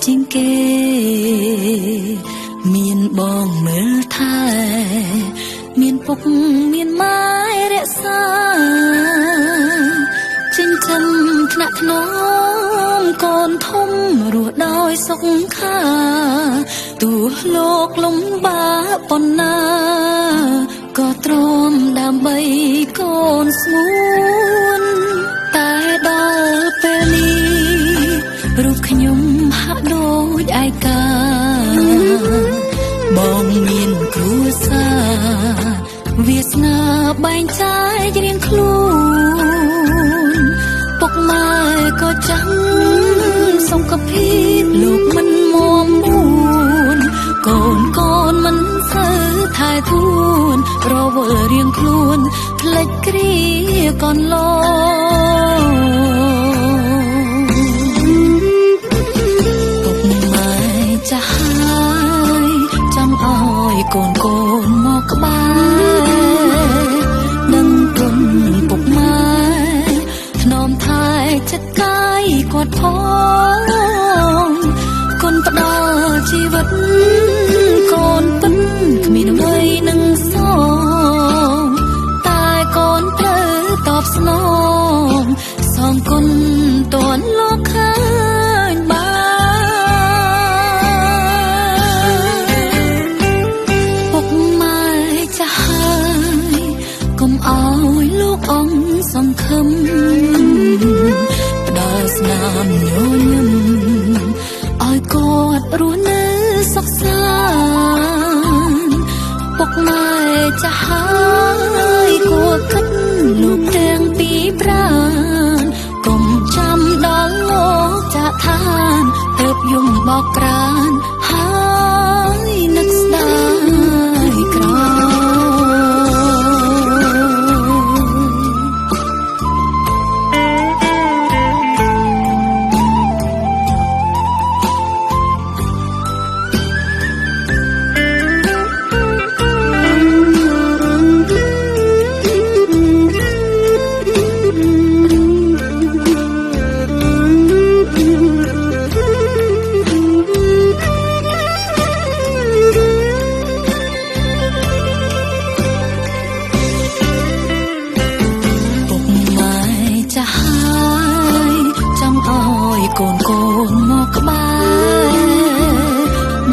ជាងគេមានបងមើលថែមានពុកមានម៉ែរក្សាចិញ្ចឹមថ្នាក់ថ្នមកូនធំរស់ដោយសុខាទោះលោកលំបាកប៉ុណ្ណាក៏ទ្រាំដើម្បីកូនស្ងួនតែដល់ពេលនេះរូបខ្ញុំហាក់ដូចឯកាបងមានគ្រួសារវាសនាបែងចែករៀងខ្លួនពុកម៉ែក៏ចាំសុខភាពលោកមិនមាំមួនកូនកូនមិនសូវថែទួនរវល់រៀងខ្លួនផ្លេចគ្រាកន្លងពុកម៉ែចាស់ហើយចង់ឲ្យកូនកូនមកក្បែរដឹងគុណពុកម៉ែធ្នមថែចិត្តកាយគាត់ផងគុណផ្ដល់ជីវិតកូនពិនគ្មានអ្វីនឹងសងតែកូនត្រូវតបស្នងសងគុណតនលោកឃើញបានពុកម៉ែចាស់ហើយកុំអោយលោកអង្គសង្ឃឹមផ្ដល់ស្នាមញញឹមឲ្យគាត់រស់នៅសុខសាន្តពុកម៉ែចាស់ហើយគួរគិតលោកទាំងពីប្រានកុំចាំដល់លោកចាកឋានទើបយំបោកប្រានហើយនឹកស្ដាយក្រោយ ពុកម៉ែចាស់ហើយចង់ឲ្យកូនកូនមកក្បែរ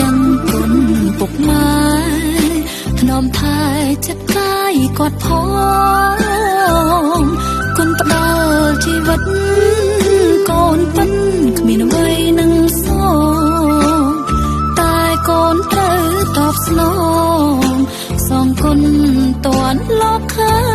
ដឹងគុណពុកម៉ែធ្នមថែចិត្តកាយគាត់ផងគុណផ្ដល់ជីវិតកូនពិនគ្មានអ្វីនឹងសងតែកូនត្រូវតបស្នងសងគុណតនលោកឃើ